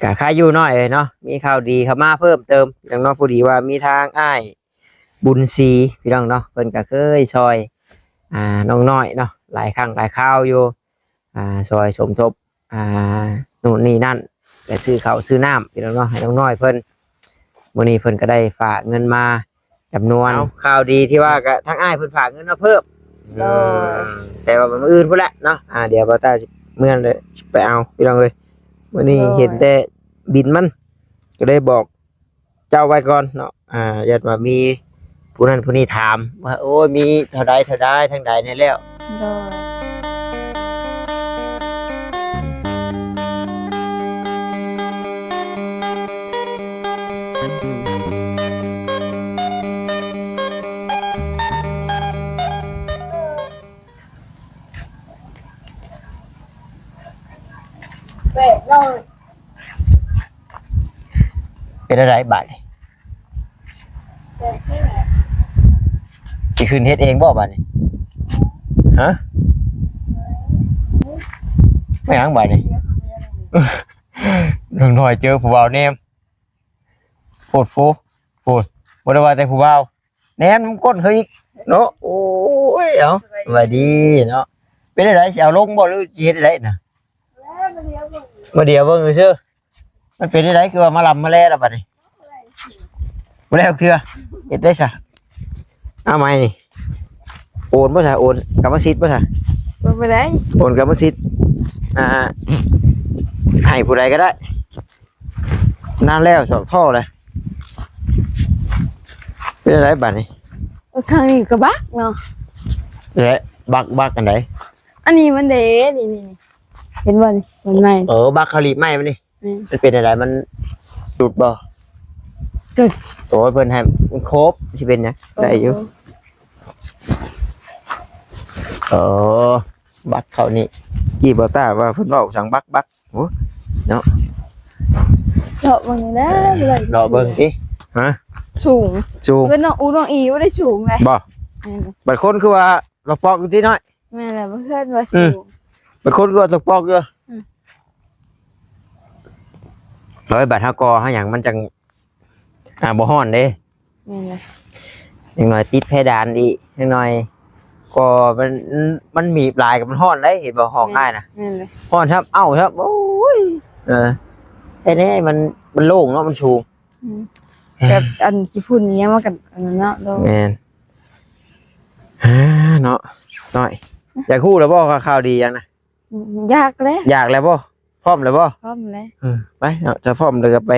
ກະຄາຢູ່ນ້ອຍເອີຍເນາະ ມີຂ່າວດີເຂົ້າມາເພີ່ມເຕີມພີ່ນ້ອງເນາະ. ພໍດີວ່າມີທາງອ້າຍບຸນສີພີ່ນ້ອງເນາະ ເພິ່ນກະເຄີຍຊ່ອຍ ອ່າ ນ້ອງນ້ອຍເນາະ ຫຼາຍຄັ້ງຫຼາຍຄາວຢູ່ ອ່າ ຊ່ອຍສົມທົບ ອ່າ ໂນ່ນນີ້ນັ້ນ ກະຊື້ເຂົ້າຊື້ນ້ຳພີ່ນ້ອງເນາະ ໃຫ້ນ້ອງນ້ອຍເພິ່ນ. ມື້ນີ້ເພິ່ນກະໄດ້ຝາກເງິນມາຈຳນວນ ເອົາ ຂ່າວດີທີ່ວ່າກະທາງອ້າຍເພິ່ນຝາກເງິນມາເພີ່ມ. ໂດຍ ອືມ ແຕ່ວ່າມື້ອື່ນພຸ້ນແຫຼະເນາະ. ອ່າ ດຽວບ່າວຕ້າຊິເມືອແລ້ວຊິໄປເອົາພີ່ນ້ອງເອີຍ. ມື້ນີ້ ໂດຍ ເຫັນແຕ່ບິນມັນ ກະເລີຍບອກ ເຈົ້າໄວ້ກ່ອນເນາະ ອ່າ ຢ້ານວ່າມີຜູ້ນັ້ນຜູ້ນີ້ຖາມວ່າ ໂອ້ຍ ມີເທົ່າໃດເທົ່າໃດທາງໃດແດ່ແລ້ວ. ໂດຍ ແປດຮ້ອຍ ເປັນຈັ່ງໃດບາດນີ້? ຊິຂຶ້ນເຮັດເອງບໍ່ບາດນີ້? ຮະ? ແມ່ນຫຍັງບາດນີ້? ນ້ອງນ້ອຍເຈີຜູ້ບ່າວແນມ ໂພດໂພ ໂພດ ບໍ່ໄດ້ວ່າແຕ່ຜູ້ບ່າວ ແນມນຳກົ້ນເຂົາອີກເນາະ. ໂອ້ຍ ເອົາ ສະບາຍດີເນາະ. ເປັນຈັ່ງໃດ ຊິເອົາລົງບໍ່ ຫຼືຊິເຮັດຈັ່ງໃດນະ? ມາດຽວເບິ່ງຊື່ໆ. ມັນເປັນຈັ່ງໃດ ຄືວ່າມາລຳມາແລແລ້ວບາດນີ້? ບໍ່ແລ້ວເທື່ອ ເຮັດໄດ້ຊະ. ເອົາໃໝ່ນີ້ ໂອນບໍ່ຊະ? ໂອນກຳມະສິດບໍ່ຊະ? ບໍ່ໄດ້ ໂອນກຳມະສິດ ອ່າ ໃຫ້ຜູ້ໃດກະໄດ້. ນານແລ້ວ ສອງທໍ່ແລ້ວ. ເປັນຈັ່ງໃດບາດນີ້? ເອີ ຂ້າງນີ້ກະບັກເນາະ ແລະ ບັກ ບັກອັນໃດ? ອັນນີ້ມັນເດ້ ນີ້ໆ ເຫັນບໍ່ນີ້? ມັນໃໝ່ ເອີ ບັກເຂົາລີບໃໝ່ມັນນີ້. ອືມ ມັນເປັນຈັ່ງໃດ? ມັນຫຼຸດບໍ່? ໂອ້ຍ ເພິ່ນໃຫ້ມັນຄົບ ຊິເປັນຫຍັງ? ເອີ ໄດ້ຢູ່. ເອີ ບັກເຂົານີ້ ກີ້ບ່າວຕ້າວ່າເພິ່ນເວົ້າສັງບັກ ບັກ ໂອ້ ເນາະ ເລາະເບິ່ງແດ່ ເລາະເບິ່ງຕິ. ຮະ? ສູງ ສູງ ເພິ່ນນ້ອງອູນ້ອງອີບໍ່ໄດ້ສູງເລີຍ ບໍ່? ແມ່ນ ບາງຄົນຄືວ່າລະປອກຢູ່ຕິນ້ອຍ. ແມ່ນແຫຼະ ບາງເທື່ອວ່າ ອືມ ສູງ ບາງຄົນຄືວ່າຕະປອກຢູ່. ອືມ ເອີຍ ບາດເຮົາກໍ່ເຮົາຫຍັງມັນຈັ່ງ ອ່າ ບໍ່ຮ້ອນເດ້. ແມ່ນແຫຼະ ຢ່າງໜ້ອຍຕິດເພດານອີກ ຢ່າງໜ້ອຍກໍມັນ ມັນມີບຫຼາຍກະມັນຮ້ອນເດ້ ເຫັນບໍ່? ຫ້ອງອ້າຍນະ ແມ່ນແຫຼະ ຮ້ອນຄັບ ເອົ້າຄັບ ໂອ້ຍ ເອີ ແທ້ໆ ມັນ ມັນໂລ່ງເນາະ ມັນສູງ. ອືມ ແບບອັນຂີ້ຝຸ່ນອີ່ຫຍັງມັນກະອັນນັ້ນເນາະ. ໂດຍ ແມ່ນ ເອີ ເນາະ ນ້ອຍ ຢາກຮູ້ແລ້ວບໍ່ວ່າຂ່າວດີຫຍັງນະ? ອືມ ຢາກແຫຼະ ຢາກແລ້ວບໍ່? ພ້ອມແລ້ວບໍ່? ພ້ອມແລ້ວ. ເອີ ໄປເນາະ ຖ້າພ້ອມແລ້ວກະໄປ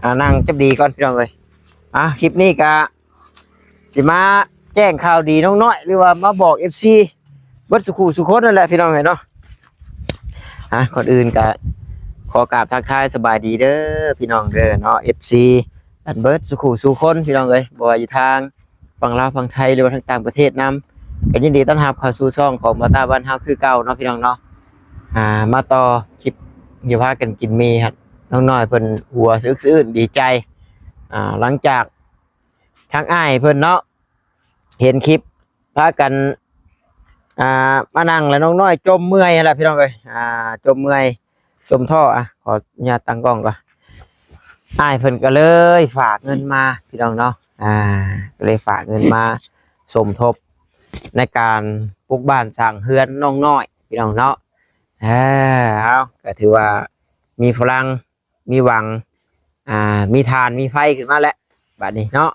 ອ່າ ນັ່ງຈັບດີກ່ອນພີ່ນ້ອງເອີຍ. ອ່າ ຄລິບນີ້ກະຊິມາແຈ້ງຂ່າວດີນ້ອງນ້ອຍ ຫຼືວ່າມາບອກເອັຟຊີເບິດສູ່ຄູ່ສູ່ຄົນນັ້ນແຫຼະພີ່ນ້ອງເອີຍເນາະ. ອ່າ ກ່ອນອື່ນກະຂໍກາບທັກທາຍສະບາຍດີເດີພີ່ນ້ອງເດີເນາະ ເອັຟຊີກັນເບິດສູ່ຄູ່ສູ່ຄົນພີ່ນ້ອງເອີຍ ບໍ່ວ່າຢູ່ທາງ ຝັ່ງລາວຝັ່ງໄທ ຫຼືວ່າທາງຕ່າງປະເທດນຳ ກະຍິນດີຕ້ອນຮັບເຂົ້າສູ່ຊ່ອງຂອງບ່າວຕ້າບ້ານເຮົາຄືເກົ່າເນາະພີ່ນ້ອງເນາະ. ອ່າ ມາຕໍ່ຄລິບ ຢູ່ພາກັນກິນໝີ່ຫັ້ນ ນ້ອງນ້ອຍເພິ່ນຫົວສະອຶກສະອື້ນດີໃຈ ອ່າ ຫຼັງຈາກທາງອ້າຍເພິ່ນເນາະ ເຫັນຄລິບພາກັນ ອ່າ ມານັ່ງແລ້ວ ນ້ອງນ້ອຍຈົ່ມເມື່ອຍຫັ້ນແຫຼະພີ່ນ້ອງເອີຍ ຈົ່ມເມື່ອຍ ຈົ່ມທໍ້. ອ່ະ ຂໍອະນຸຍາດຕັ້ງກ້ອງກ່ອນ. ອ້າຍເພິ່ນກະເລີຍຝາກເງິນມາພີ່ນ້ອງເນາະ ອ່າ ກະເລີຍຝາກເງິນມາສົມທົບໃນການປຸກບ້ານສ້າງເຮືອນນ້ອງນ້ອຍພີ່ນ້ອງເນາະ. ເອີ ເອົາ ກະຖືວ່າມີພະລັງ ມີຫວັງ ອ່າ ມີຖ່ານມີໄຟຂຶ້ນມາແລ້ວບາດນີ້ເນາະ.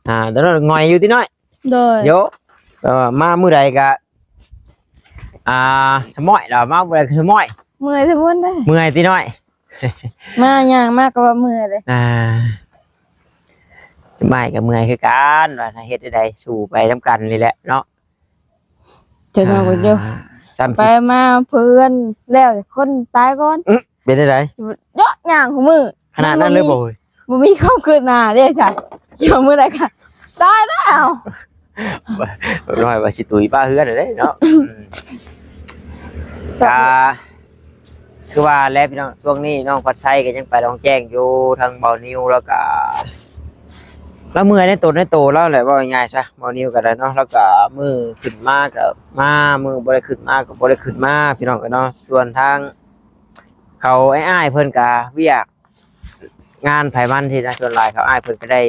ອ່າ ຕອນນັ້ນຫງອຍຢູ່ຕິນ້ອຍ? ໂດຍ ໂຍ ເອີ ມາມື້ໃດກະ ອ່າ ສະໝ້ອຍລະ ມາມື້ໃດກະສະໝ້ອຍ ເມື່ອຍສະໝົນເດ້ ເມື່ອຍຕິນ້ອຍ. ມາຍ່າງມາກະວ່າເມື່ອຍເດ້ ອ່າ ສະໝ້ອຍກະເມື່ອຍຄືກັນ ວ່າເຮັດແນວໃດ ສູ້ໄປນຳກັນນີ້ແຫຼະເນາະ. ຈັກໜ້ອຍກະຢູ່ ອ່າ ໄປມາເພື່ອນແລ້ວ ຄົນຕາຍກ່ອນ. ອື ເປັນຈັ່ງໃດ? ເຍາະ ຍ່າງຄູ່ມື້ ຂະໜາດນັ້ນເລີຍບໍ່? ບໍ່ມີຄວາມຄືບໜ້າເດ້ຊັ້ນ ຢູ່ມື້ໃດກະຕາຍແລ້ວ ນ້ອຍວ່າຊິຕຸຍປ້າເຮືອນເດ້ເນາະ. ອືມ ກະຄືວ່າແຫຼະພີ່ນ້ອງ ຊ່ວງນີ້ນ້ອງພັດໄຊກະຍັງໄປລອງແຈ້ງຢູ່ ທາງເບົານິວ ແລ້ວກະລາວເມື່ອຍໃນຕົນໃນໂຕລາວແຫຼະ ເວົ້າງ່າຍໆຊະ ເບົານິວກະໄດ້ເນາະ. ແລ້ວກະມື້ຂຶ້ນມາກະມາ ມື້ບໍ່ໄດ້ຂຶ້ນມາກະບໍ່ໄດ້ຂຶ້ນມາ ພີ່ນ້ອງເອີຍເນາະ. ສ່ວນທາງ ເຂົາອ້າຍໆເພິ່ນກະວຽກງານໃຜມັນທີ່ນະ ສ່ວນຫຼາຍເຂົາອ້າຍເພິ່ນກະໄດ້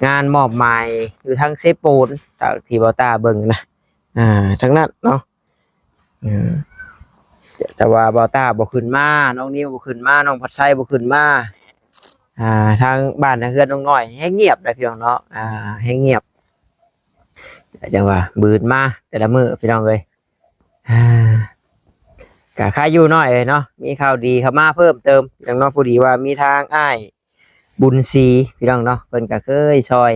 ງານມອບໝາຍຢູ່ທາງເຊໂປນ ຕາມທີ່ບ່າວຕ້າເບິ່ງນະ ອ່າ ທາງນັ້ນເນາະ ເອີ ແຕ່ວ່າບ່າວຕ້າບໍ່ຂຶ້ນມາ ນ້ອງນິວບໍ່ຂຶ້ນມາ ນ້ອງພັດໄຊບໍ່ຂຶ້ນມາ ອ່າ ທາງບ້ານທາງເຮືອນນ້ອງນ້ອຍແຮງງຽບເດ້ພີ່ນ້ອງເນາະ ອ່າ ແຮງງຽບ ຈັ່ງວ່າບືດມາແຕ່ລະມື້ພີ່ນ້ອງເອີຍ ອ່າ ກະຄາຢູ່ນ້ອຍເອີຍເນາະ ມີຂ່າວດີເຂົ້າມາເພີ່ມເຕີມ ພີ່ນ້ອງເນາະ ພໍດີວ່າມີທາງອ້າຍບຸນສີ ພີ່ນ້ອງເນາະ ເພິ່ນກະເຄີຍຊ່ອຍ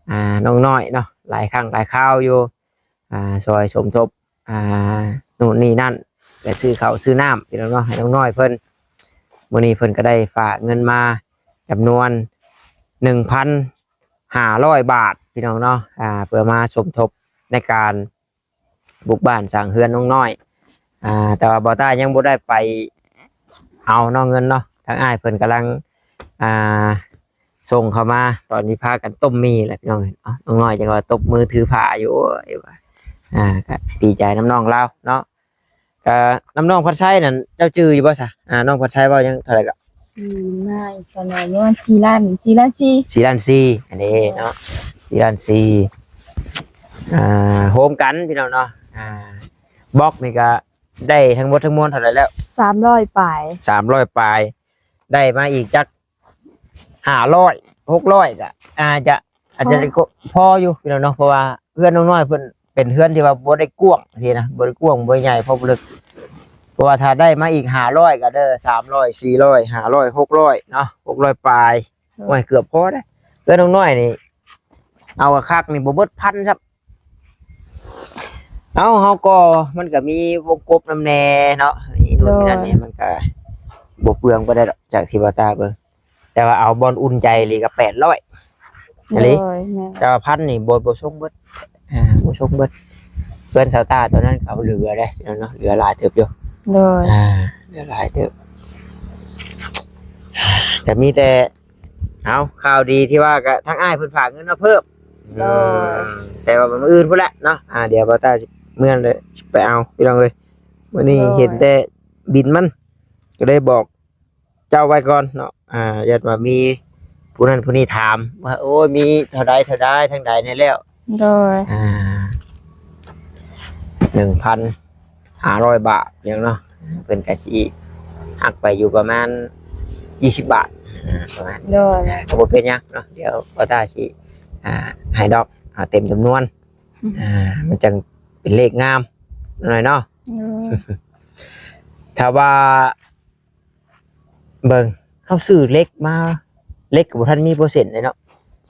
ອ່າ ນ້ອງນ້ອຍເນາະ ຫຼາຍຄັ້ງຫຼາຍຄາວຢູ່ ອ່າ ຊ່ອຍສົມທົບ ອ່າ ໂນ່ນນີ້ນັ້ນ ໄປຊື້ເຂົ້າຊື້ນ້ຳ ພີ່ນ້ອງເນາະ ໃຫ້ນ້ອງນ້ອຍເພິ່ນ ມື້ນີ້ເພິ່ນກະໄດ້ຝາກເງິນມາຈຳນວນໜຶ່ງພັນຫ້າຮ້ອຍບາດ ພີ່ນ້ອງເນາະ ອ່າ ເພື່ອມາສົມທົບໃນການ ບຸກບ້ານສ້າງເຮືອນນ້ອງນ້ອຍ ອ່າ ແຕ່ວ່າບ່າວຕ້າຍັງບໍ່ໄດ້ໄປເອົາເນາະ ເງິນເນາະ ທາງອ້າຍເພິ່ນກຳລັງ ອ່າ ສົ່ງເຂົ້າມາ ຕອນນີ້ພາກັນຕົ້ມໝີ່ແຫຼະພີ່ນ້ອງເອີຍ ເອົ້າ ນ້ອງນ້ອຍຈັ່ງວ່າຕົບມືຖືຜ້າຢູ່ ໂອ້ຍ ວ່າ ອ່າ ກະດີໃຈນຳນ້ອງລາວເນາະ ກະນຳນ້ອງພັດໄຊນັ້ນ ເຈົ້າຈື່ຢູ່ບໍ່ຊະ ອ່າ ນ້ອງພັດໄຊເວົ້າຫຍັງເທົ່າໃດກະ ຊື້ມາອີກເທົ່າໃດ ປະມານສີ່ລ້ານ ສີ່ລ້ານສີ່ ສີ່ລ້ານສີ່ ອັນນີ້ເນາະ ສີ່ລ້ານສີ່ ອ່າ ໂຮມກັນພີ່ນ້ອງເນາະ ອ່າ ບລັອກນີ້ກະໄດ້ທັງໝົດທັງມວນເທົ່າໃດແລ້ວ ສາມຮ້ອຍປາຍ ສາມຮ້ອຍປາຍ ໄດ້ມາອີກຈັກຫ້າຮ້ອຍ ຫົກຮ້ອຍກະອາດຈະ ອາດຈະ ພໍ ພໍຢູ່ພີ່ນ້ອງເນາະ ເພາະວ່າເຮືອນນ້ອງນ້ອຍເພິ່ນເປັນເຮືອນທີ່ວ່າບໍ່ໄດ້ກວ້າງຊີ້ນະ ບໍ່ໄດ້ກວ້າງບໍ່ໄດ້ໃຫຍ່ພໍບໍ່ເລິກ ເພາະວ່າຖ້າໄດ້ມາອີກຫ້າຮ້ອຍກະເດີ ສາມຮ້ອຍ ສີ່ຮ້ອຍ ຫ້າຮ້ອຍ ຫົກຮ້ອຍເນາະ ຫົກຮ້ອຍປາຍ ໂອ້ຍ ເກືອບພໍເດ້ ເຮືອນນ້ອງນ້ອຍນີ້ ເອົາຄັກໆນີ້ບໍ່ເບິດພັນຊ້ຳ ເອົ້າ ເຮົາກໍ ມັນກໍມີວົງກົບນຳແດ່ເນາະ ມີໂນ່ນມີນັ້ນແດ່ ມັນກໍບໍ່ເປືອງປານໃດດອກ ຈາກທີ່ບ່າວຕ້າເບິ່ງ ແຕ່ວ່າເອົາບ່ອນອຸ່ນໃຈອີ່ຫຼີກໍແປດຮ້ອຍ ອີ່ຫຼີ ໂດຍ ແມ່ນ ແຕ່ວ່າພັນນີ້ບໍ່ ບໍ່ສົ່ງເບິດ ອ່າ ບໍ່ສົ່ງເບິດ ເພື່ອນຊາວຕ້າຕອນນັ້ນເຂົາເຫຼືອເດ້ເນາະ ເຫຼືອຫຼາຍເຕີບຢູ່ ໂດຍ ອ່າ ເຫຼືອຫຼາຍເຕີບ ກໍມີແຕ່ ເອົາ ຂ່າວດີທີ່ວ່າກະທາງອ້າຍເພິ່ນຝາກເງິນມາເພີ່ມ ໂດຍ ອືມ ແຕ່ວ່າມື້ອື່ນພຸ້ນແຫຼະເນາະ ອ່າ ດຽວບ່າວຕ້າຊິເມືອແລ້ວຊິໄປເອົາ ພີ່ນ້ອງເອີຍ ມື້ນີ້ ໂດຍ ເຫັນແຕ່ບິນມັນ ກໍເລີຍບອກເຈົ້າໄວ້ກ່ອນເນາະ ອ່າ ຢ້ານວ່າມີຜູ້ນັ້ນຜູ້ນີ້ຖາມວ່າ ໂອ້ຍ ມີເທົ່າໃດເທົ່າໃດທາງໃດແດ່ແລ້ວ ໂດຍ ອ່າ ໜຶ່ງພັນຫ້າຮ້ອຍບາດ ພີ່ນ້ອງເນາະ ເພິ່ນກະຊິຫັກໄປຢູ່ປະມານຊາວບາດ ອ່າ ປະມານ ໂດຍ ກໍບໍ່ເປັນຫຍັງເນາະ ດຽວບ່າວຕ້າຊິ ອ່າ ໃຫ້ດອກ ເອົາເຕັມຈຳນວນ ອືມ ອ່າ ມັນຈັ່ງເປັນເລກງາມໜ້ອຍເນາະ ໂດຍ ຖ້າວ່າ ເບິ່ງ ເຮົາຊື້ເຫຼັກມາ ເຫຼັກກໍບໍ່ທັນມີເປີເຊັນເລີຍເນາະ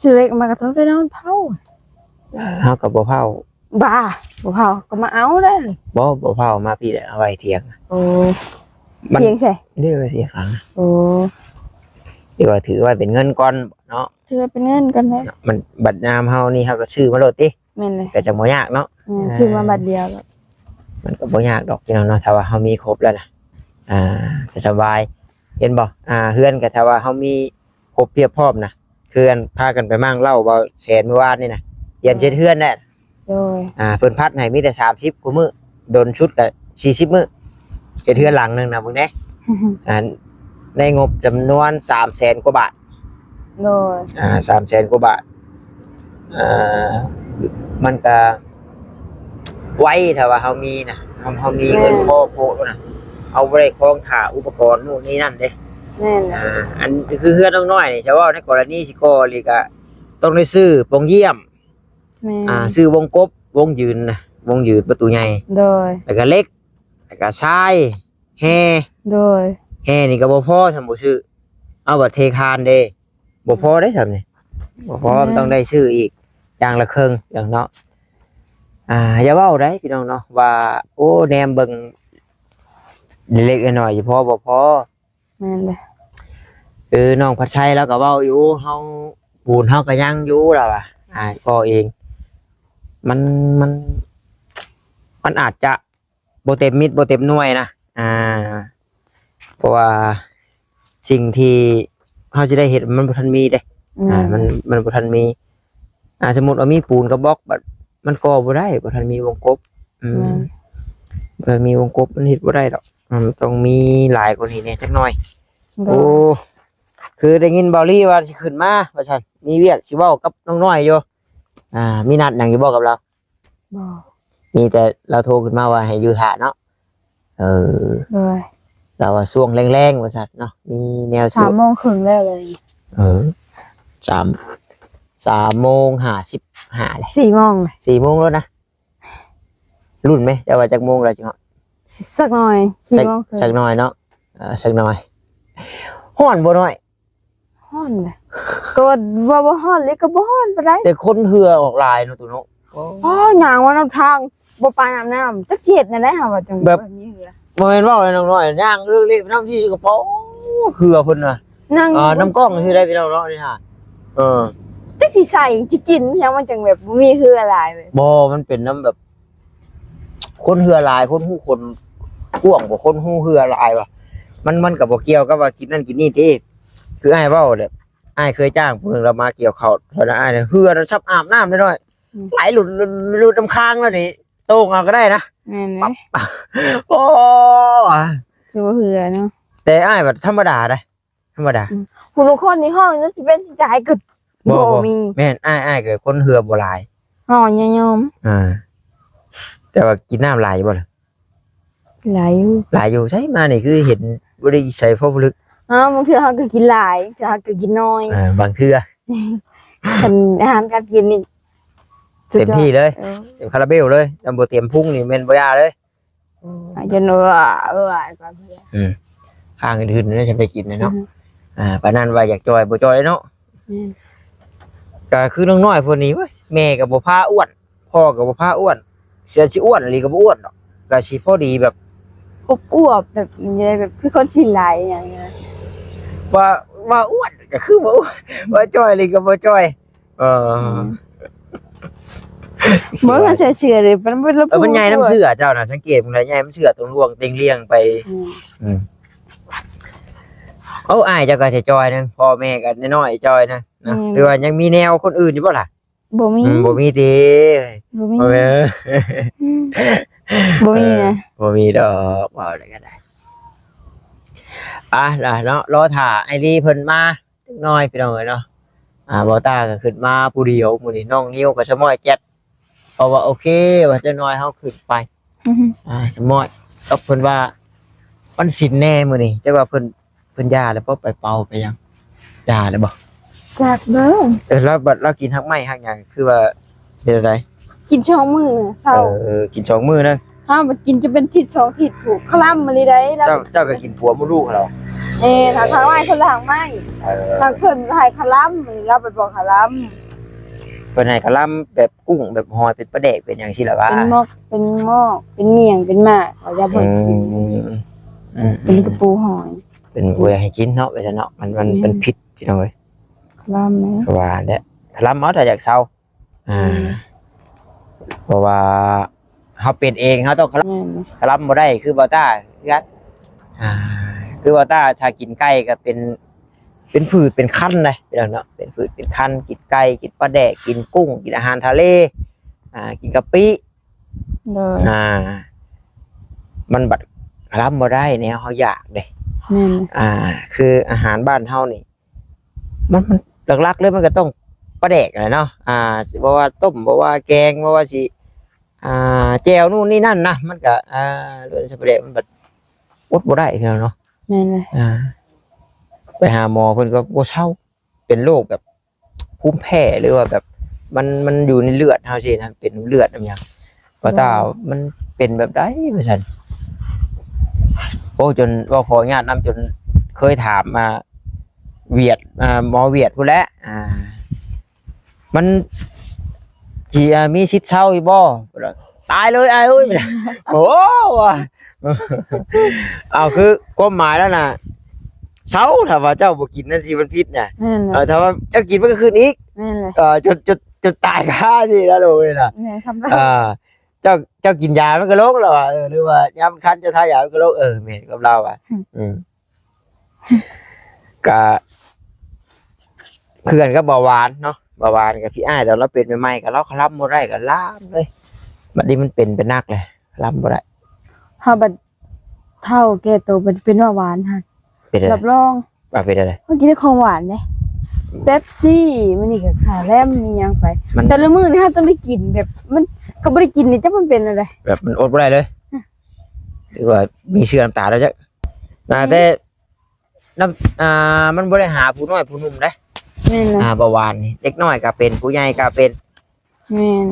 ຊື້ເຫຼັກມາກໍຕ້ອງໄດ້ນອນເຜົາ ເຮົາກໍບໍ່ເຜົາ ບ້າ ບໍ່ເຜົາກໍມາເອົາເດ້ ບໍ່ ບໍ່ເຜົາມາພີ້ແຫຼະ ເອົາໄວ້ຖຽງ ໂອ້ ມັນຖຽງໃສ ເດ້ໄວ້ຖຽງຫຼັງ ໂອ້ ທີ່ວ່າຖືໄວ້ເປັນເງິນກ່ອນເນາະ ຖືໄວ້ເປັນເງິນກ່ອນແຫຼະ ມັນບັດຍາມເຮົານີ້ເຮົາກໍຊື້ມາໂລດຕິ ແມ່ນເລີຍ ກໍຈັ່ງບໍ່ຍາກເນາະ ແມ່ນ ອ່າ ຊື້ມາບາດດຽວໂລດ ມັນກໍບໍ່ຍາກດອກພີ່ນ້ອງເນາະ ຖ້າວ່າເຮົາມີຄົບແລ້ວນະ ອ່າ ກໍສະບາຍ ເຫັນບໍ່ ອ່າ ເຮືອນກໍຖ້າວ່າເຮົາມີຄົບພຽບພ້ອມນະ ຄືອັນພາກັນໄປໝັ່ງເຫຼົ້າເວົ້າແຊນມື້ວານນີ້ນະ ຕຽມເຮັດເຮືອນແລ້ວ ໂດຍ ອ່າ ເພິ່ນພັດໃຫ້ມີແຕ່ສາມສິບກວ່າມື້ ດົນສຸດກໍສີ່ສິບມື້ ເຮັດເຮືອນຫຼັງໜຶ່ງນະ ເບິ່ງແດ່ ອັນ ໃນງົບຈຳນວນສາມແສນກວ່າບາດ ໂດຍ ອ່າ ສາມແສນກວ່າບາດ ອ່າ ມັນກະໄວ ຖ້າວ່າເຮົາມີນະ ເຮົາ ເຮົາມີເງິນ ແມ່ນ ພໍໂພະນະ ເຮົາບໍ່ໄດ້ຄອງຖ້າອຸປະກອນໂນ່ນນີ້ນັ້ນເດ້ ແມ່ນ ອ່າ ອັນຄືເຮືອນນ້ອງນ້ອຍນີ້ ຈະເວົ້າໃນກໍລະນີຊິກໍ່ອີ່ຫຼີກະ ຕ້ອງໄດ້ຊື້ປ່ອງຢ້ຽມ ແມ່ນ ອ່າ ຊື້ວົງກົບ ວົງຢືນນະ ວົງຢືນປະຕູໃຫຍ່ ໂດຍ ແລ້ວກະເຫຼັກ ແລ້ວກະຊາຍ ແຮ່ ໂດຍ ແຮ່ນີ້ກໍບໍ່ພໍ ຊ່ຳບໍ່ຊື້ ເອົາບັດເທຄານເດ້ ບໍ່ພໍເດ້ຊ່ຳນີ້ ບໍ່ພໍ ແມ່ນ ມັນຕ້ອງໄດ້ຊື້ອີກຢ່າງລະເຄິ່ງຢ່າງເນາະ ອ່າ ຢ່າເວົ້າໄດ໋ພີ່ນ້ອງເນາະ ວ່າ ໂອ້ ແນມເບິ່ງເລັກໆນ້ອຍໆ ພໍບໍ່ພໍ ແມ່ນເດ້ ຄືນ້ອງພັດໄຊລາວກໍເວົ້າຢູ່ ເຮົາ ປູນເຮົາກໍຍັງຢູ່ລາວວ່າ ອ່າ ກໍເອງ ມັນ ມັນ ມັນອາດຈະ ບໍ່ເຕັມເມັດບໍ່ເຕັມໜ່ວຍນະ ອ່າ ເພາະວ່າສິ່ງທີ່ເຮົາຊິໄດ້ເຮັດມັນບໍ່ທັນມີເດ້ ອືມ ອ່າ ມັນ ມັນບໍ່ທັນມີ ອ່າ ສົມມຸດວ່າມີປູນກັບບລັອກ ບັດມັນກໍ່ບໍ່ໄດ້ ບໍ່ທັນມີວົງກົບ ອືມ ແມ່ນ ບໍ່ທັນມີວົງກົບ ມັນເຮັດບໍ່ໄດ້ດອກ ມັນຕ້ອງມີຫຼາຍກວ່ານີ້ແດ່ຈັກໜ່ອຍ. ໂດຍ ໂອ້ ຄືໄດ້ຍິນເບົາລີວ່າຊິຂຶ້ນມາວ່າຊັ້ນ ມີວຽກຊິເວົ້າກັບນ້ອງນ້ອຍຢູ່. ອ່າ ມີນັດຫຍັງຢູ່ບໍ່ກັບລາວ? ບໍ່ ມີແຕ່ລາວໂທຂຶ້ນມາວ່າໃຫ້ຢູ່ຖ້າເນາະ. ເອີ ໂດຍ ລາວວ່າຊ່ວງແລງໆວ່າຊັ້ນເນາະ ມີແນວ ສາມໂມງເຄິ່ງແລ້ວເລີຍ. ເອີ ສາມ ສາມໂມງຫ້າສິບຫ້າແລ້ວ ສີ່ໂມງ ສີ່ໂມງແລ້ວນະ. ລຸ້ນແມ ເຈົ້າວ່າຈັກໂມງລາວຊິຮອດ? ສ- ສັກໜ່ອຍ ສີ່ໂມງເຄິ່ງ ສັກໜ່ອຍເນາະ. ເອີ ສັກໜ່ອຍ. ຮ້ອນບໍ່ນ້ອຍ? ຮ້ອນນະ ກໍວ່າ ວ່າບໍ່ຮ້ອນເລີຍກໍບໍ່ຮ້ອນປານໃດ ແຕ່ຄົນເຫື່ອອອກຫຼາຍເນາະ ຕູ້ເນາະ. ໂອ້ ໂອ້ ຍ່າງວ່ານຳທາງ ບໍ່ປານອາບນ້ຳ ຈັກຊິເຮັດແນວໃດຫາວ່າຈັ່ງແບບມີເຫື່ອ. ບໍ່ແມ່ນເວົ້າໃຫ້ນ້ອງນ້ອຍ ຍ່າງເລກໆນຳທີ່ກະເປົາເຫື່ອເພິ່ນນະ. ນັ່ງ ອ່າ ນຳກ້ອງຊື່ໄດ້ພີ່ນ້ອງເນາະ ນີ້ຫາ. ເອີ ຈັກຊິໃສ່ຊິກິນຫຍັງ ມັນຈັ່ງແບບບໍ່ມີເຫື່ອຫຼາຍເວີຍ. ບໍ່ ມັນເປັນນຳແບບ ຄົນເຫື່ອຫຼາຍ ຄົນຮູ້ຄົນກວ້າງ ບໍ່ ຄົນຮູ້ເຫື່ອຫຼາຍວ່າ ມັນ ມັນກໍບໍ່ກ່ຽວກັບວ່າກິນນັ້ນກິນນີ້ຕິ. ຄືອ້າຍເວົ້າແຫຼະ ອ້າຍເຄີຍຈ້າງຜູ້ໜຶ່ງລາວມາກ່ຽວເຂົ້າ ເທົ່ານັ້ນອ້າຍເຫື່ອນຳຊຳອາບນ້ຳນ້ອຍໆ ອືມ ໄຫຼຫຼຸດ ຫຼຸດ ຫຼຸດນຳຄາງແລ້ວນີ້ ໂຕ່ງເອົາກໍໄດ້ນະ. ແມ່ນເດ ໂອ້ ຄືບໍ່ເຫື່ອເນາະ. ແຕ່ອ້າຍບັດທຳມະດາເດ້ ທຳມະດາ. ອືມ ຜູ້ລາງຄົນນີ້ຮ້ອງຈົນຊິເປັນຊິຕາຍກໍບໍ່ ບໍ່ ບໍ່ມີ. ແມ່ນ ອ້າຍ ອ້າຍກໍຄົນເຫື່ອບໍ່ຫຼາຍ ຮ້ອງຍອມ. ອ່າ ແຕ່ວ່າກິນນ້ຳຫຼາຍຢູ່ບໍ່ລະ? ຫຼາຍຢູ່ ຫຼາຍຢູ່. ໃສມານີ້ຄືເຫັນບໍ່ໄດ້ໃສ່ພໍຜະລຶກ. ອ້າວ ບາງເທື່ອເຮົາກໍກິນຫຼາຍ ເທື່ອເຮົາກໍກິນໜ້ອຍ. ເອີ ບາງເທື່ອ ຄັນອາຫານການກິນນີ້ ເຕັມທີ່ເລີຍ ເອີ ເຕັມຄາລາເບວເລີຍ. ຄັນບໍ່ເຕັມພຸງນີ້ແມ່ນບໍ່ຢ່າເລີຍ. ອືມ ຈົນວ່າ ເອີ ອືມ ທາງອື່ນໆໄດ້ຈະໄປກິນແຫຼະເນາະ. ອືມ ອ່າ ປານນັ້ນວ່າຢາກຈ່ອຍບໍ່ຈ່ອຍເນາະ. ອືມ ກໍຄືນ້ອງນ້ອຍພວກນີ້ ໂອ້ຍ ແມ່ກໍບໍ່ພາອ້ວນ ພໍ່ກໍບໍ່ພາອ້ວນ ເສຍຊິອ້ວນອີ່ຫຼີກໍບໍ່ອ້ວນດອກ ກໍຊິພໍດີແບບອວບໆ ແບບນີ້ ແບບຄືຄົນຊີ້ນຫຼາຍຫຍັງນະ. ວ່າ ວ່າອ້ວນກໍຄືບໍ່ອ້ວນ ວ່າຈ່ອຍອີ່ຫຼີກໍບໍ່ຈ່ອຍ. ເອີ ອືມ ເບິ່ງໃສ່ເສື້ອເດ້ ມັນ ມັນ ເອີ ມັນໃຫຍ່ນຳເສື້ອເຈົ້ານະ ສັງເກດເບິ່ງແລ້ວໃຫຍ່ນຳເສື້ອຕົງລວງເຕັງລຽງໄປ. ອືມ ອືມ ໂອ້ ອ້າຍເຈົ້າກໍຈະຈ່ອຍໜຶ່ງ ພໍ່ແມ່ກໍນ້ອຍໆ ຈ່ອຍໜຶ່ງເນາະ. ອືມ ຫຼືວ່າຍັງມີແນວຄົນອື່ນຢູ່ບໍ່ລະ? ບໍ່ມີ ອືມ ບໍ່ມີຕິ ບໍ່ມີ ບໍ່ມີ ອືມ ບໍ່ມີນະ ເອີ ບໍ່ມີດອກ ເວົ້າແລ້ວກໍໄດ້. ອ່ະ ລະເນາະ ລໍຖ້າອ້າຍລີເພິ່ນມາຈັກໜ້ອຍພີ່ນ້ອງເອີຍເນາະ. ອ່າ ບ່າວຕ້າກໍຂຶ້ນມາຜູ້ດຽວມື້ນີ້ ນ້ອງນິວກໍສະມ້ອຍແຈັດ ເພາະວ່າໂອເຄວ່າຈັກໜ້ອຍເຮົາຂຶ້ນໄປ. ອືຮຶ ອ່າ ສະມ້ອຍກັບເພິ່ນວ່າວັນສິນແດ່ມື້ນີ້ ຈັກວ່າເພິ່ນ ເພິ່ນຢ່າແລ້ວບໍ່ ໄປເປົ່າໄປຫຍັງ ຢ່າແລ້ວບໍ່? ຈັກເດີ. ເອີ ແລ້ວບັດລາວກິນຮາກໄມ້ຮາກຫຍັງ ຄືວ່າເປັນຈັ່ງໃດ? ກິນສອງມື້ເຊົ້າ. ເອີ ກິນສອງມື້ນະ. ເຮົາບັດກິນຈະເປັນທິດສອງທິດພຸ້ນ ຄະລຳມາລີໃດ໋ລາວ. ເຈົ້າ ເຈົ້າກໍກິນຜົວໝົດລູກຫັ້ນເນາະ. ເອີ ທາງ ທາງໄມ້ ຄົນລະຫາກໄມ້. ເອີ ທາງເພິ່ນໃຫ້ຄະລຳ ລາວໄປບອກຄະລຳ ເພິ່ນໃຫ້ຄະລຳແບບກຸ້ງແບບຫອຍ ເປັນປາແດກເປັນຫຍັງຊີ້ລະວ່າ ເປັນໝອກ ເປັນໝອກ ເປັນໝ້ຽງ ເປັນໝາກ ເຂົາຢາກບໍ່ໃຫ້ກິນ. ອືມ ອືມ ເປັນກະປູຫອຍ ເປັນບໍ່ຢາກໃຫ້ກິນເນາະ ວ່າຊັ້ນເນາະ ມັນ ມັນ ອືມ ມັນຜິດພີ່ນ້ອງເອີຍ. ຄະລຳແຫຼະ ວ່າແຫຼະ ຄະລຳເອົາ ຖ້າຢາກເຊົາ. ອ່າ ອືມ ເພາະວ່າເຮົາເປັນເອງ ເຮົາຕ້ອງຄະລຳ. ແມ່ນ ຄະລຳບໍ່ໄດ້ ຄືບ່າວຕ້າຄືກັນ. ອ່າ ຄືບ່າວຕ້າ ຖ້າກິນໄກ່ກໍເປັນ ເປັນຜືດເປັນຄັນເດ້ພີ່ນ້ອງເນາະ ເປັນຜືດເປັນຄັນ. ກິນໄກ່ ກິນປາແດກ ກິນກຸ້ງ ກິນອາຫານທະເລ ອ່າ ກິນກະປິ. ໂດຍ ອ່າ ມັນບັດຄະລຳບໍ່ໄດ້ ແນວເຮົາຢາກເດ້. ແມ່ນ ອ່າ ຄືອາຫານບ້ານເຮົານີ້ ມັນ ມັນຫຼັກໆເລີຍ ມັນກໍຕ້ອງປາແດກຫັ້ນແຫຼະເນາະ. ອ່າ ບໍ່ວ່າຕົ້ມ ບໍ່ວ່າແກງ ບໍ່ວ່າຊິ ອ່າ ແຈ່ວ ນູ້ນນີ້ນັ້ນນະ ມັນກໍ ອ່າ ໂດຍສະເພາະປາແດກ ມັນແບບອົດບໍ່ໄດ້ພີ່ນ້ອງເນາະ. ແມ່ນເລີຍ ອ່າ ໄປຫາໝໍເພິ່ນກໍບໍ່ເຊົາ ເປັນໂລກແບບພູມແພ້ ຫຼືວ່າແບບມັນ ມັນຢູ່ໃນເລືອດເຮົາຊີ້ນະ ເປັນນຳເລືອດນຳຫຍັງ. ວ່າ ໂດຍ ຕາມັນເປັນແບບໃດວ່າຊັ້ນ. ໂອ້ ຈົນເວົ້າຂໍອະນຸຍາດນຳ ຈົນເຄີຍຖາມ ອ່າ ຫວຽດ ອ່າ ໝໍຫວຽດພຸ້ນແຫຼະ ອ່າ ມັນຊິ ອ່າ ມີສິດເຊົາຢູ່ບໍ່? ຕາຍເລີຍອ້າຍເອີຍ. ໂອ້ ວ່າ ເອົາ ຄືຄວາມໝາຍແລ້ວນະ ເຊົາ ຖ້າວ່າເຈົ້າບໍ່ກິນນັ້ນຊິມັນຜິດນະ. ແມ່ນແຫຼະ ເອີ ຖ້າວ່າເຈົ້າກິນມັນກໍຂຶ້ນອີກ. ແມ່ນແຫຼະ ເອີ ຈົນ ຈົນ ຈົນຕາຍຄາທີ່ລະໂລກນີ້ນະ. ແມ່ນຄຳລາວ ອ່າ ເຈົ້າ ເຈົ້າກິນຢາມັນກໍລົງແລ້ວວ່າ ເອີ ຫຼືວ່າຍາມມັນຄັນເຈົ້າທາຢາມັນກໍລົງ. ເອີ ແມ່ນຄຳລາວວ່າ ອືມ ອືມ ກະຄືກັນກັບເບົາຫວານເນາະ ເບົາຫວານກັບພີ່ອ້າຍ ຕອນລາວເປັນໃໝ່ໆ ກະລາວຄະລຳບໍ່ໄດ້ ກະລາມເລີຍ. ບັດນີ້ມັນເປັນ ເປັນໜັກເລີຍ ຄະລຳບໍ່ໄດ້. ເຮົາບັດ ເຖົ້າແກ່ໂຕ ເປັນ ເປັນເບົາຫວານຫັ້ນ ເປັນແນວໃດ? ຮັບຮອງ ວ່າເປັນແນວໃດ? ເຮົາກິນແຕ່ຂອງຫວານເດ້ ເປັບຊີ ມື້ນີ້ກໍຂາແລມ ມີຫຍັງໄປ ມັນ ແຕ່ລະມື້ນີ້ເຮົາຕ້ອງໄດ້ກິນແບບ ມັນ ຄັນບໍ່ໄດ້ກິນນີ້ ຈັກມັນເປັນແນວໃດ ແບບມັນອົດບໍ່ໄດ້ເລີຍ ຮະ ຫຼືວ່າມີເຊື້ອນ້ຳຕາແລ້ວຈັກ ອືມ ແຕ່ ນ້ຳ ອ່າ ມັນບໍ່ໄດ້ຫາຜູ້ນ້ອຍຜູ້ໜຸ່ມເດ້ ແມ່ນແຫຼະ ອ່າ ເບົາຫວານນີ້ ເດັກນ້ອຍກໍເປັນ ຜູ້ໃຫຍ່ກໍເປັນ ແມ່ນ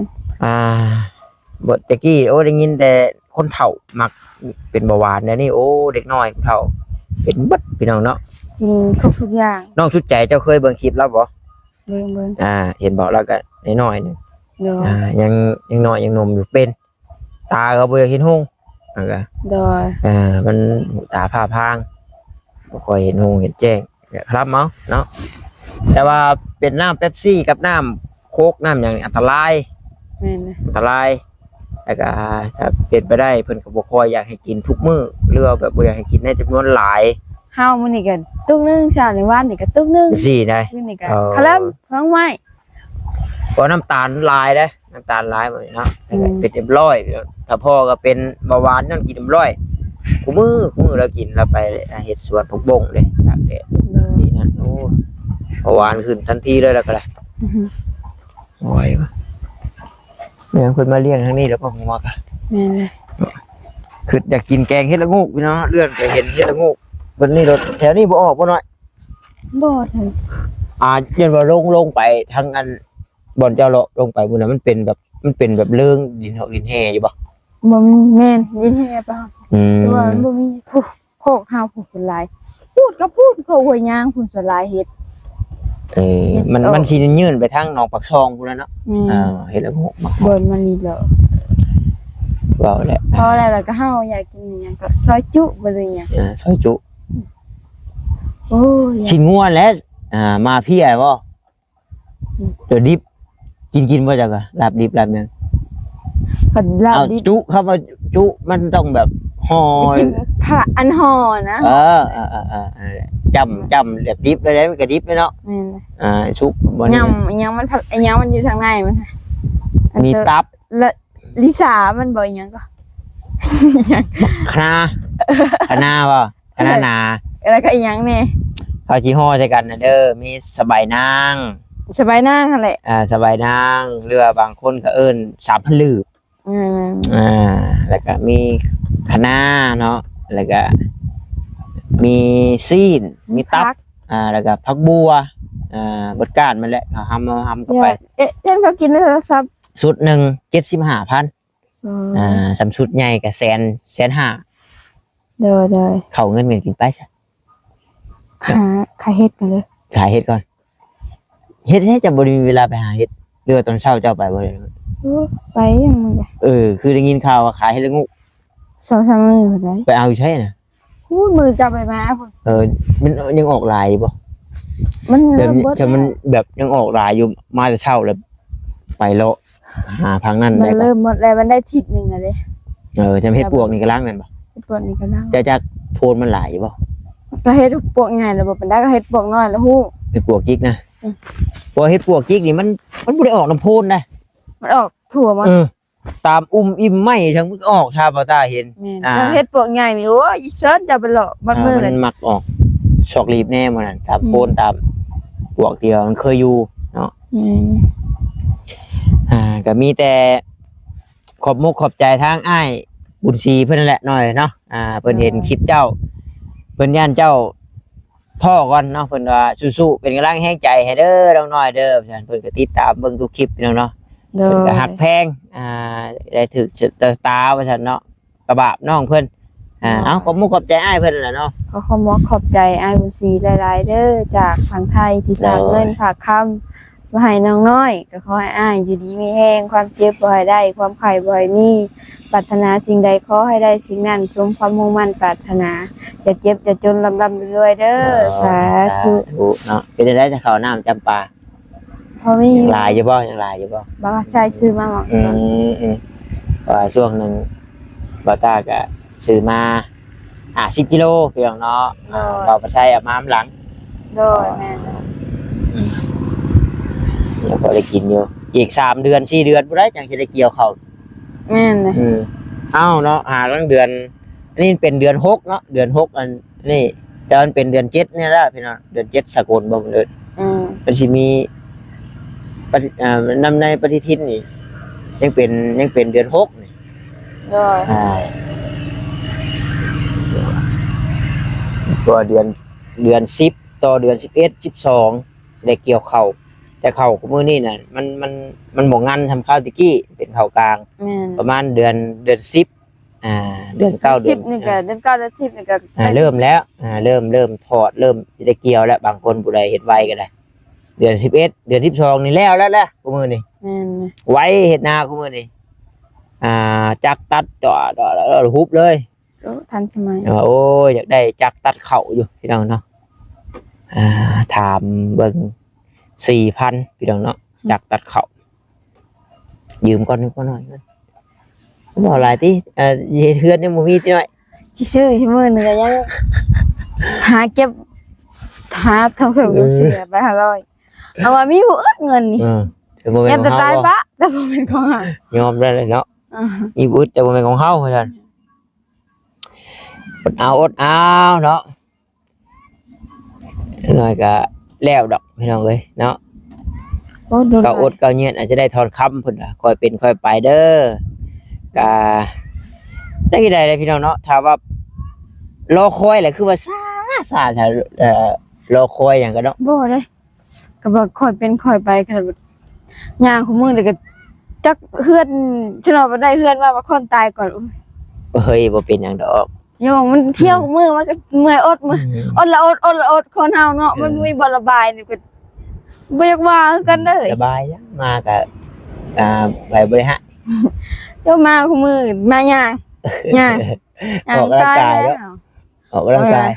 ອ່າ ບໍ່ ແຕ່ກີ້ ໂອ້ ໄດ້ຍິນແຕ່ຄົນເຖົ້າມັກເປັນເບົາຫວານ ດຽວນີ້ ໂອ້ ເດັກນ້ອຍຜູ້ເຖົ້າເປັນເບິດ ພີ່ນ້ອງເນາະ ເປັນຄົບທຸກຢ່າງ. ນ້ອງສຸດໃຈ ເຈົ້າເຄີຍເບິ່ງຄລິບລາວບໍ່? ເບິ່ງ ເບິ່ງ ອ່າ ເຫັນບໍ່ ລາວກໍນ້ອຍໆໜຶ່ງ ໂດຍ ອ່າ ຍັງ ຍັງນ້ອຍຍັງໜຸ່ມຢູ່ ເປັນ ຕາກໍບໍ່ຢາກເຫັນຮຸ່ງ ແລ້ວກໍ ໂດຍ ເອີ ມັນຕາພ້າພາງ ບໍ່ຄ່ອຍເຫັນຮຸ່ງເຫັນແຈ້ງ ກໍຄລຳເອົາເນາະ ແຕ່ວ່າເປັນນ້ຳເປັບຊີກັບນ້ຳໂຄກ ນ້ຳຫຍັງນີ້ອັນຕະລາຍ ແມ່ນ ອັນຕະລາຍ ແລ້ວກໍຖ້າເປັນໄປໄດ້ ເພິ່ນກໍບໍ່ຄ່ອຍຢາກໃຫ້ກິນທຸກມື້ ຫຼືວ່າແບບບໍ່ຢາກໃຫ້ກິນໃນຈຳນວນຫຼາຍ. ເຮົາມື້ນີ້ກໍຕຸກໜຶ່ງ ເຊົ້ານີ້ ວານນີ້ກໍຕຸກໜຶ່ງ ຈັ່ງຊີ້ນະ ມື້ນີ້ກໍ ເອີ ຄະລຳ ເພິ່ງໄມ້ ເພາະນ້ຳຕານຫຼາຍເດ້ ນ້ຳຕານຫຼາຍໝົດເນາະ ອືມ ເປັນເອັມຮ້ອຍ ຖ້າພໍ່ກໍເປັນເບົາຫວານຍ້ອນກິນເອັມຮ້ອຍ ຄູ່ມື້ ຄູ່ມື້ລາວກິນ ລາວໄປເຮັດສວນຜັກບົ້ງເດ້ ຕາກແດດ ໂດຍ ນີ້ນັ້ນ ໂອ້ ເບົາຫວານຂຶ້ນທັນທີເລີຍ ລາວກໍໄດ້ ອືຮຶ ໂອ້ຍ ແມ່ນເພິ່ນມາລ້ຽງທາງນີ້ແລ້ວບໍ່ ຫົວກະ ແມ່ນແຫຼະ ຄິດຢາກກິນແກງເຫັດລະໂງກພີ່ນ້ອງ ເລື່ອນໄປເຫັນເຫັດລະໂງກ ເພິ່ນນີ້ລົດແຖວນີ້ບໍ່ອອກບໍ່ນ້ອຍ ບໍ່ທັນ ອ່າ ຢ້ານວ່າລົງ ລົງໄປທາງອັນ ບ່ອນເຈົ້າເລາະລົງໄປມື້ນັ້ນ ມັນເປັນແບບ ມັນເປັນແບບເລີງດິນເຫາະດິນແຮ່ຢູ່ບໍ່? ບໍ່ມີ ແມ່ນ ດິນແຮ່ປະ ອືມ ແຕ່ວ່າມັນບໍ່ມີ ໂອ້ ໂຄກເຮົາພຸ້ນຫຼາຍ ພຸ້ນກໍພຸ້ນ ໂຄກຫ້ວຍຍາງພຸ້ນສ່ວນຫຼາຍເຮັດ ເອີ ເຮັດ ມັນ ອອກ ມັນຊິຍື່ນໄປທາງໜອງປາກຊ່ອງພຸ້ນແຫຼະເນາະ ແມ່ນ ເອີ ເຮັດລະໂງກ ບ່ອນມັນນີ້ເລາະ ເວົ້າແຫຼະ ພໍແລ້ວ ແລ້ວກໍເຮົາຢາກກິນຫຍັງກໍຊອຍຈຸ ບໍ່ໄດ້ຫຍັງ ເອີ ຊອຍຈຸ ໂອ້ຍ ຊີ້ນງົວແຫຼະ ອ່າ ມາເພຍບໍ່? ອືມ ຕົວດິບ ກິນ ກິນບໍ່ເຈົ້າກໍ ລາບດິບລາບຫຍັງ ລາບດິບ ເອົາ ຈຸ ຄຳວ່າຈຸ ມັນຕ້ອງແບບຫໍ່ ໄດ້ກິນ ອັນຫໍ່ນະ ເອີ ເອີ ເອີ ເອີ ຈ້ຳ ອືມ ຈ້ຳແບບດິບເລີຍ ມັນກໍດິບເລີຍເນາະ ແມ່ນ ອ່າ ສຸກບໍ່ນີ້ ຍຳ ອີຫຍັງມັນ ອີຫຍັງມັນຢູ່ທາງໃນມັນ ມີຕັບ ແລະ ລິສາມັນບໍ່ ອີຫຍັງກໍ ຄະນາ ຄະນາບໍ່? ຄະນາໜາ ແລ້ວກໍອີຫຍັງແດ່? ເຂົາຊິຫໍ່ໃສ່ກັນນະເດີ ມີສະບາຍນາງ ສະບາຍນາງຫັ້ນແຫຼະ ອ່າ ສະບາຍນາງ ຫຼືວ່າບາງຄົນກໍເອີ້ນສາມພັນລືບ ອືມ ອ່າ ແລ້ວກໍມີຄະນາເນາະ ແລ້ວກໍມີຊີ້ນ ມີຕັບ ມີຜັກ ອ່າ ແລ້ວກໍຜັກບົວ ອ່າ ເບິດກ້ານມັນແຫຼະ ເຮົາຫຳ ເຮົາຫຳເຂົ້າໄປ ເອີ ເຫັນເຂົາກິນໃນໂທລະສັບ ຊຸດໜຶ່ງເຈັດສິບຫ້າພັນ ອືມ ອ່າ ສ່ຳຊຸດໃຫຍ່ກໍແສນ ແສນຫ້າ ໂດຍ ໂດຍ ເຂົ້າເງິນກັນກິນໄປຊະ ຂາ ຂາເຫັດກ່ອນເດີ ຂາເຫັດກ່ອນ ເຮັດໃຫ້ເຈົ້າບໍ່ໄດ້ມີເວລາໄປຫາເຫັດ ຫຼືວ່າຕອນເຊົ້າເຈົ້າໄປບໍ່ໄດ້? ເອີ ໄປຫຍັງມັນກະ ເອີ ຄືໄດ້ຍິນຂ່າວວ່າຂາຍເຫັດລະໂງກ ສອງສາມມື້ພຸ້ນໃດ ໄປເອົາຢູ່ໃສນະ? ພຸ້ນ ມື້ເຈົ້າໄປມາພຸ້ນ ເອີ ມັນຍັງອອກຫຼາຍຢູ່ບໍ່? ມັນເລີ່ມໝົດແລ້ວ ມັນແບບຍັງອອກຫຼາຍຢູ່ ມາແຕ່ເຊົ້າແລ້ວໄປເລາະ ຫາທາງນັ້ນ ມັນເລີ່ມໝົດແລ້ວ ມັນໄດ້ທິດໜຶ່ງແລ້ວເດ້ ເອີ ຈຳເຫັດປວກນີ້ກຳລັງແມ່ນບໍ່? ເຫັດປວກນີ້ກຳລັງ ເຈົ້າຈັກໂພນມັນຫຼາຍຢູ່ບໍ່? ກໍເຫັດປວກໃຫຍ່ລະບໍ່ປານໃດ ກໍເຫັດປວກນ້ອຍລະຮູ້ ເຫັດປວກຈິກນະ ອືມ ເພາະເຫັດປວກຈິກນີ້ມັນ ມັນບໍ່ໄດ້ອອກນຳໂພນນະ ມັນອອກທົ່ວໝົດ ເອີ ຕາມອຸ່ມອີ່ມໄມ້ທັງໝົດອອກ ຊາວເບົາຕາເຫັນ ແມ່ນ ອ່າ ເຫັດປວກໃຫຍ່ນີ້ ໂອ້ຍ ອີເຊີນຈະໄປເລາະມັນ ອ່າ ມື້ ມັນມັກອອກຊອກຫຼີບແນ່ມື້ນັ້ນ ຕາມໂພນ ອືມ ຕາມພວກທີ່ວ່າມັນເຄີຍຢູ່ເນາະ ແມ່ນ ອ່າ ກໍມີແຕ່ຂອບມຸກຂອບໃຈທາງອ້າຍບຸນສີເພິ່ນນັ້ນແຫຼະນ້ອຍເນາະ ອ່າ ເພິ່ນເຫັນຄລິບເຈົ້າ ເພິ່ນຢ້ານເຈົ້າ ທໍ້ກ່ອນເນາະ ເພິ່ນວ່າສູ້ໆ ເປັນກຳລັງແຮງໃຈໃຫ້ເດີນ້ອງນ້ອຍເດີ ວ່າຊັ້ນ ເພິ່ນກໍຕິດຕາມເບິ່ງທຸກຄລິບພີ່ນ້ອງເນາະ ໂດຍ ເພິ່ນກໍຮັກແພງ ອ່າ ໄດ້ຖືກຊະຕາວ່າຊັ້ນເນາະ ກະບາບນ້ອງເພິ່ນ ອ່າ ໂດຍ ເອົາ ຂອບມຸກຂອບໃຈອ້າຍເພິ່ນແຫຼະເນາະ ຂໍຂອບມຸກຂອບໃຈອ້າຍບຸນສີຫຼາຍໆເດີ ຈາກຝັ່ງໄທທີ່ ໂດຍ ຝາກເງິນຝາກຄຳ ມາໃຫ້ນ້ອງນ້ອຍ ກໍຂໍໃຫ້ອ້າຍຢູ່ດີມີແຮງ ຄວາມເຈັບບໍ່ໃຫ້ໄດ້ ຄວາມໄຂ້ບໍ່ໃຫ້ມີ ປາດຖະໜາສິ່ງໃດຂໍໃຫ້ໄດ້ສິ່ງນັ້ນ ສົມຄວາມມຸ່ງໝັ້ນປາດຖະໜາ ຢ່າເຈັບຢ່າຈົນ ລ່ຳໆລວຍໆເດີ ໂອ້ຍ ສາທຸ ສາທຸເນາະ ເປັນຈັ່ງໃດ ເຂົ້ານ້ຳຈຳປາ ພໍມີ ຍັງຫຼາຍຢູ່ບໍ່? ຍັງຫຼາຍຢູ່ບໍ່? ບໍ່ ໃຊ້ຊື້ມາໝົດ ອືມ ອືມ ເພາະວ່າຊ່ວງໜຶ່ງ ບ່າວຕ້າກໍຊື້ມາ ຫ້າສິບກິໂລພີ່ນ້ອງເນາະ ໂດຍ ບ່າວປະໄຊເອົາມານຳຫຼັງ ໂດຍ ແມ່ນ ອືມ ຍັງພໍໄດ້ກິນຢູ່ ອີກສາມເດືອນສີ່ເດືອນພຸ້ນໃດ ຈັ່ງຊິໄດ້ກ່ຽວເຂົ້າ ແມ່ນ ອືມ ເອົ້າເນາະ ຫາກາງເດືອນ ອັນນີ້ເປັນເດືອນຫົກເນາະ ເດືອນຫົກ ອັນນີ້ ແຕ່ວ່າມັນເປັນເດືອນເຈັດນີ້ແຫຼະພີ່ນ້ອງ ເດືອນເຈັດສາກົນບໍ່ເພິ່ນເອີ້ນ ອືມ ມັນຊິມີປະ ອ່າ ນຳໃນປະຕິທິນນີ້ ຍັງເປັນ ຍັງເປັນເດືອນຫົກນີ້ ໂດຍ ອ່າ ເພາະວ່າເດືອນ ເດືອນສິບ ຕໍ່ເດືອນສິບເອັດ ສິບສອງ ຊິໄດ້ກ່ຽວເຂົ້າ ແຕ່ເຂົ້າຄຸມື້ນີ້ນະ ມັນ ມັນ ມັນບໍ່ງັນສ່ຳຄາວແຕ່ກີ້ ເປັນເຂົ້າກາງ ແມ່ນ ປະມານເດືອນ ເດືອນສິບ ອ່າ ເດືອນເກົ້າ ເດືອນສິບນີ້ກໍ ອ່າ ເດືອນເກົ້າ ເດືອນສິບນີ້ກໍ ອ່າ ເລີ່ມແລ້ວ ອ່າ ເລີ່ມ ເລີ່ມຖອດ ເລີ່ມຊິໄດ້ກ່ຽວແລ້ວ ບາງຄົນຜູ້ໃດເຮັດໄວກໍໄດ້ ເດືອນສິບເອັດ ເດືອນສິບສອງນີ້ແລ້ວ ແລ້ວ ແລ້ວ ຄຸມື້ນີ້ ແມ່ນ ໄວ ເຮັດນາຄຸມື້ນີ້ ອ່າ ຈັກຕັດ ຈອດ ຮຸບເລີຍ ໂອ້ ທັນສະໄໝ ໂອ້ຍ ຢາກໄດ້ຈັກຕັດເຂົ້າຢູ່ພີ່ນ້ອງເນາະ ອ່າ ຖາມເບິ່ງ ສີ່ພັນ ພີ່ນ້ອງເນາະ ອືມ ຈັກຕັດເຂົ້າ ຢືມກ່ອນໜຶ່ງ ພໍໜ້ອຍເງິນ ເວົ້າຫຼາຍຕິ ເອີ ເຮັດເຮືອນຍັງບໍ່ມີຕິນ້ອຍ ຊິຊື້ ມື້ໜຶ່ງກໍຍັງ ຫາເກັບ ຫາເທົ່າເພີ່ມ ເອີ ເສຍໄປຫ້າຮ້ອຍ ເອົາວ່າມີບໍ່ອຶດເງິນນີ້ ເອີ ແຕ່ບໍ່ແມ່ນຂອງເຮົາ ແຕ່ຕາຍປະ ແຕ່ບໍ່ແມ່ນຂອງເຮົາ ຍອມໄດ້ເລີຍເນາະ ອື ມີບໍ່ອຶດ ແຕ່ບໍ່ແມ່ນຂອງເຮົາ ວ່າຊັ້ນ ອື ອົດເອົາ ອົດເອົາເນາະ ໜ້ອຍກໍແລ້ວດອກພີ່ນ້ອງເອີຍເນາະ ໂອ້ ໂດນ ກໍອົດກໍຍຽນ ອາດຈະໄດ້ທອນຄຳເພິ່ນວ່າ ຄ່ອຍເປັນຄ່ອຍໄປເດີ ກໍໄດ້ ໄດ້ແຫຼະພີ່ນ້ອງເນາະ ຖ້າວ່າລໍຄອຍແຫຼະ ຄືວ່າຊ້າ ຊ້າ ເອີ ລໍຄອຍຫຍັງກໍເນາະ ບໍ່ເດ້ ກໍວ່າຄ່ອຍເປັນຄ່ອຍໄປ ຂະໜາດຍ່າງຄູ່ມື້ນີ້ກໍຈັກເຮືອນ ຊະນອດບໍ່ໄດ້ເຮືອນມາ ວ່າຄົນຕາຍກ່ອນ ໂອ້ຍ ເຮີ້ຍ ບໍ່ເປັນຫຍັງດອກ ໂຍມ ມັນທ່ຽວ ອືມ ມື້ມັນກໍເມື່ອຍອົດ ມື້ ອືມ ອົດລະອົດ ອົດລະອົດ ຄົນເຮົາເນາະ ເອີ ມັນບໍ່ມີບ່ອນລະບາຍ ນີ້ກໍບໍ່ຢາກວ່າຄືກັນເດີ ລະບາຍຫຍັງ ມາກໍ ອ່າ ໄປບໍ່ໄດ້ຮະ ໂຍມ ມາຄູ່ມື້ ມາຍ່າງ ຍ່າງ ອອກກຳລັງກາຍເນາະ ອອກກຳລັງກາຍ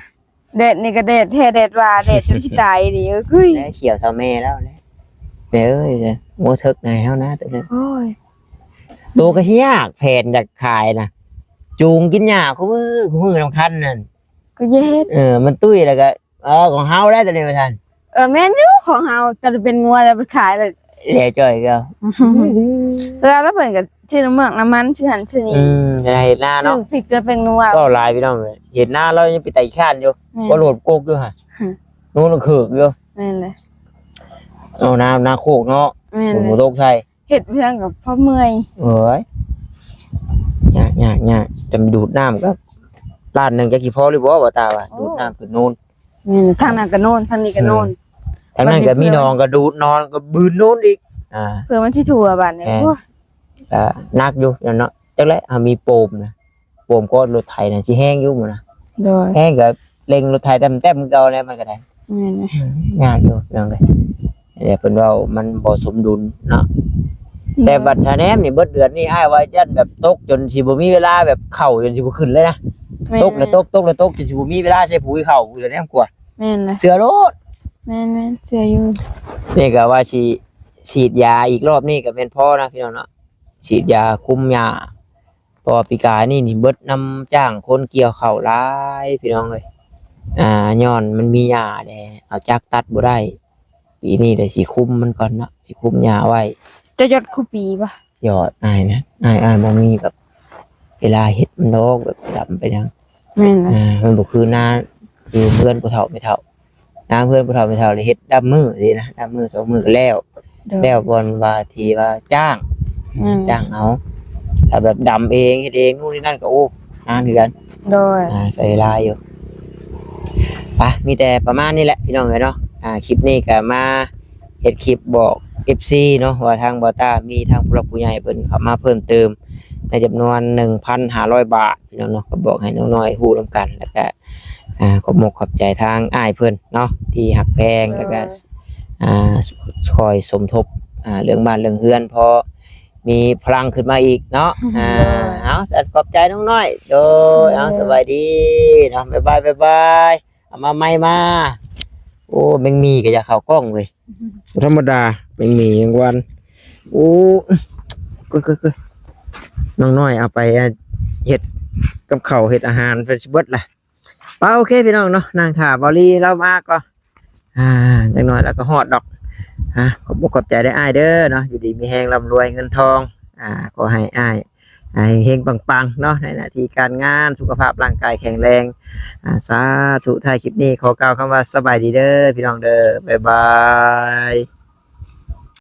ແດດນີ້ກໍແດດແທ້ແດດວ່າ ແດດຈົນຊິຕາຍນີ້ ເອີຍ ແລ້ວຂຽວເທົ່າແມ່ແລ້ວແຫຼະ ແມ່ເອີຍ ບໍ່ເຖິກນາຍເຮົານະໂຕນັ້ນ ໂອ້ຍ ໂຕກໍຊິຍາກ ແຜນຢາກຂາຍນະ ຈູງກິນຫຍ້າຄູ່ມື້ ຄູ່ມື້ນຳຄັນນັ້ນ ກໍເຮັດ ເອີ ມັນຕຸ້ຍແລ້ວກໍ ເອີ ຂອງເຮົາໄດ້ໂຕນີ້ວ່າຊັ້ນ ເອີ ແມ່ນຢູ່ ຂອງເຮົາ ກໍເປັນງົວແລ້ວໄປຂາຍແລ້ວ ແລ້ວຈ່ອຍກໍ ເອີ ແລ້ວເພິ່ນກໍຊື້ນ້ຳເມືອກນ້ຳມັນ ຊື້ຫັ້ນຊື້ນີ້ ອືມ ເຮັດນາເນາະ ຊື້ພິກເກືອແປ້ງນົວ ເວົ້າຫຼາຍພີ່ນ້ອງເອີຍ ເຮັດນາລາວຍັງເປັນຕາຂີ້ຄ້ານຢູ່ ແມ່ນ ບໍ່ໂລດກົກຢູ່ຫັ້ນ ອື ໂນນເຂືອກຢູ່ ແມ່ນແຫຼະ ເອົານ້ຳນາໂຄກເນາະ ແມ່ນ ຝົນບໍ່ຕົກໃສ່ ເຮັດເຮືອນກໍພໍເມື່ອຍ ໂອ້ຍ ຍາກ ຍາກ ຍາກ ຈະມາດູດນ້ຳກໍລ້ານໜຶ່ງ ຈັກຊິພໍຫຼືບໍ່ ວ່າຕາວ່າ ໂອ້ ດູດນ້ຳຂຶ້ນໂນນ ແມ່ນ ທາງນັ້ນກໍໂນນ ທາງນີ້ກໍໂນນ ເອີ ທາງນັ້ນກໍມີໜອງ ກໍດູດໜອງ ກໍບືນໂນນອີກ ອ່າ ເພື່ອມັນຊິທົ່ວບາດນີ້ ແມ່ນ ໂອ້ຍ ກໍໜັກຢູ່ນັ້ນເນາະ ຈັກແຫຼະ ເຮົາມີໂປມນະ ໂປມກໍລົດໄຖນະ ຊິແຮງຢູ່ໝູ່ນະ ໂດຍ ແຮງກໍເລັ່ງລົດໄຖແຕ້ມໆ ຄືເກົ່າແຫຼະ ມັນກໍໄດ້ ແມ່ນ ອືມ ຍາກຢູ່ພີ່ນ້ອງເອີຍ ແຕ່ເພິ່ນເວົ້າມັນບໍ່ສົມດຸນເນາະ ແຕ່ບັດຖ້າແນມນີ້ເບິດເດືອນນີ້ ອ້າຍວ່າຢ້ານແບບຕົກຈົນຊິບໍ່ມີເວລາ ແບບເຂົ້າຈົນຊິບໍ່ຂຶ້ນເລີຍນະ ແມ່ນ ຕົກແລ້ວຕົກ ຕົກແລ້ວຕົກ ຈົນຊິບໍ່ມີເວລາໃສ່ປຸ໋ຍເຂົ້າ ຜູ້ລະແນມກວ່າ ແມ່ນລະ ເຊື່ອໂລດ ແມ່ນໆ ເຊື່ອຢູ່ ນີ້ກໍວ່າຊິ ສີດຢາອີກ ຮອບນີ້ກໍແມ່ນພໍນະພີ່ນ້ອງເນາະ ສີດຢາຄຸມຫຍ້າ ເພາະວ່າປີກາຍນີ້ນີ້ເບິດນຳຈ້າງຄົນກ່ຽວເຂົ້າຫຼາຍພີ່ນ້ອງເອີຍ ອ່າ ຍ້ອນມັນມີຫຍ້າແດ່ ເອົາຈັກຕັດບໍ່ໄດ້ ປີນີ້ລະຊິຄຸມມັນກ່ອນເນາະ ຊິຄຸມຫຍ້າໄວ້ ເຈົ້າຢອດຄູ່ປີບໍ່? ຢອດ ອ້າຍນະ ອ້າຍ ອ້າຍບໍ່ມີແບບເວລາເຮັດມັນດອກ ແບບດຳໄປຫຍັງ ແມ່ນລະ ອ່າ ມັນບໍ່ຄືນາຢູ່ເຮືອນຜູ້ເຖົ້າແມ່ເຖົ້າ ນາເຮືອນຜູ້ເຖົ້າແມ່ເຖົ້ານີ້ເຮັດດຳມື້ຊີ້ນະ ດຳມື້ສອງມື້ກໍແລ້ວ ໂດຍ ແລ້ວບ່ອນວ່າທີ່ວ່າຈ້າງ ອືມ ຈ້າງເອົາ ຖ້າແບບດຳເອງເຮັດເອງ ນູ້ນນີ້ນັ້ນກໍ ໂອ້ ນານຄືກັນ ໂດຍ ອ່າ ໃຊ້ເວລາຢູ່ ໄປ ມີແຕ່ປະມານນີ້ແຫຼະພີ່ນ້ອງເອີຍເນາະ ອ່າ ຄລິບນີ້ກໍມາເຮັດຄລິບບອກເອັຟຊີເນາະ ວ່າທາງບໍ່ຕ້າມີທາງຜູ້ຫຼັກຜູ້ໃຫຍ່ເພິ່ນເຂົ້າມາເພີ່ມເຕີມໃນຈຳນວນໜຶ່ງພັນຫ້າຮ້ອຍບາດ ພີ່ນ້ອງເນາະ ກໍບອກໃຫ້ນ້ອງນ້ອຍຮູ້ນຳກັນ ແລ້ວກະ ອ່າ ຂອບມົກຂອບໃຈທາງອ້າຍເພິ່ນເນາະ ທີ່ຮັກແພງ ໂດຍ ແລ້ວກະ ອ່າ ຄອຍສົມທົບ ອ່າ ເລື່ອງບ້ານເລື່ອງເຮືອນ ພໍມີພະລັງຂຶ້ນມາອີກເນາະ ອືມ ອ່າ ໂດຍ ເອົາ ຂອບໃຈນ້ອງນ້ອຍ ໂດຍ ໂດຍ ເອົາ ສະບາຍດີເນາະ ບາຍບາຍ ບາຍບາຍ ເອົາມາໃໝ່ມາ ໂອ້ ແມງໝີ່ກໍຢາກເຂົ້າກ້ອງເວີຍ ບໍ່ທຳມະດາ ແມງໝີ່ແມງວັນ ໂອ້ ກຶກໆໆ ນ້ອງນ້ອຍເອົາໄປເຮັດກັບເຂົ້າເຮັດອາຫານເພິ່ນຊິເບິດລະ ໄປ ໂອເຄພີ່ນ້ອງເນາະ ນັ່ງຖ້າເບົາລີລາວມາກໍ ອ່າ ຈັກໜ້ອຍລາວກໍຮອດດອກ ອ່າ ຂອບອົກຂອບໃຈເດີອ້າຍເດີເນາະ ຢູ່ດີມີແຮງ ລ່ຳລວຍເງິນທອງ ອ່າ ຂໍໃຫ້ອ້າຍ ໃຫ້ເຮັງໆປັງໆເນາະ ໃນໜ້າທີ່ການງານ ສຸຂະພາບຮ່າງກາຍແຂງແຮງ. ອາ ສາທຸ. ທ້າຍຄລິບນີ້ຂໍກ່າວຄຳວ່າສະບາຍດີເດີພີ່ນ້ອງເດີ. ບາຍບາຍ.